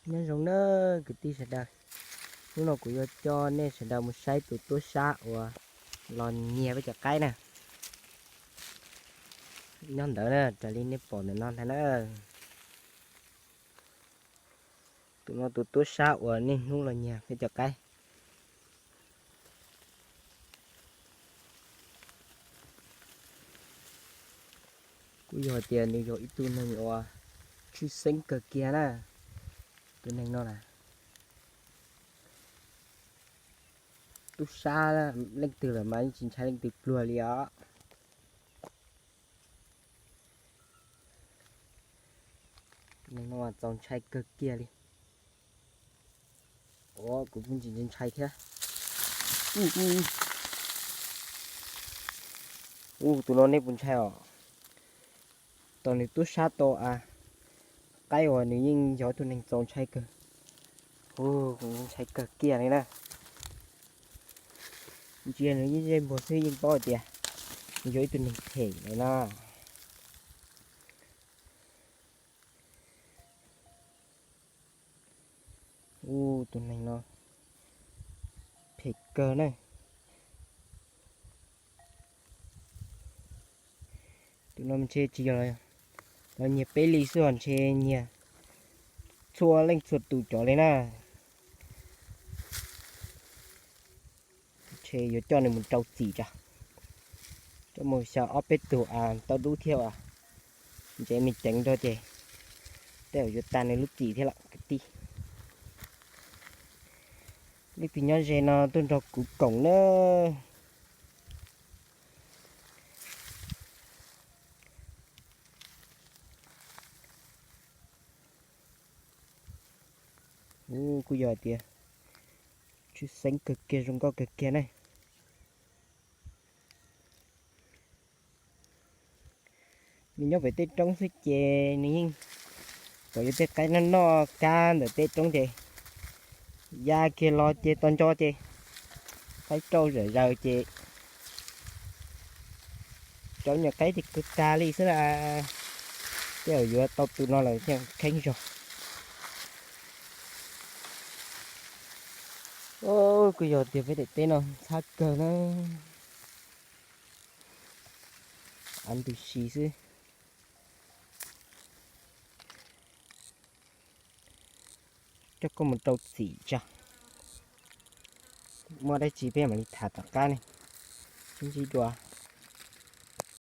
Nyob zoo na kwv tij sawv daws, hnub no kuv yuav coj nej sawv daws mus saib tus tub sab uas los nyiag peb cov qaib na. Nyob ntawd na, raws li nej pom ntawm no ntag na. Tus no tus tub sab uas niaj hnub los nyiag peb cov qaib. Kuj yog tias nws yog ib tug neeg uas tshwj xeeb kawg kiag na, tus neeg no na. Tub sab leej twg los mas yeej tsis ntshai leej twg pluag li os. Tus neeg no txaus ntshai kawg kiag li. Ua kuv kuj tsis ntshai thiab. Ua tus no nej puas ntshai os? Tos nws tub sab tau a, qaib uas nws yeej yog tus neeg txaus ntshai kawg. Ua kuv ntshai kawg kiag li na. Ntsia nws ib zej npuag xwb yeej paub tias nws yog ib tug neeg phem li na. Ua tus neeg no phem kawg na. Tus no ntshe tsis yog los nyiag peb li xwb os, ntshe nyiag txhua leej txhua tus cov li na. Ntshe yuav coj nws mus rau txim tso, coj mus xyaw ob peb tug a tau dub thiab as, ntsev me ceev nrog ces tej zaum yuav tag nws lub txim thiab lawm kwv tij. Leej twg nyob ze no tuaj nrog kuv koom na. Ub, kuj yog tias tshwj xeeb kawg kiag, zoo nkauj kawg kiag ne. Nws nyob pem tej roob xwb ces nws yeej kom yuav tej qaib noj noj kab ntawm tej roob ces ya kiag los ces tos ntso ces qaib rauj zom zaws ces cov nyuam qaib ces kawg tag li xwb na. Tej zaum yuav tau tus no lawm thiaj kheeb zog. Kuj yog tias peb daim teb no ntxhab kawg na. Av ntws si xwb. Coj koj mus rau txim tso. Muaj dab tsi peb mam li tham tom qab ne. Sib ntsib dua.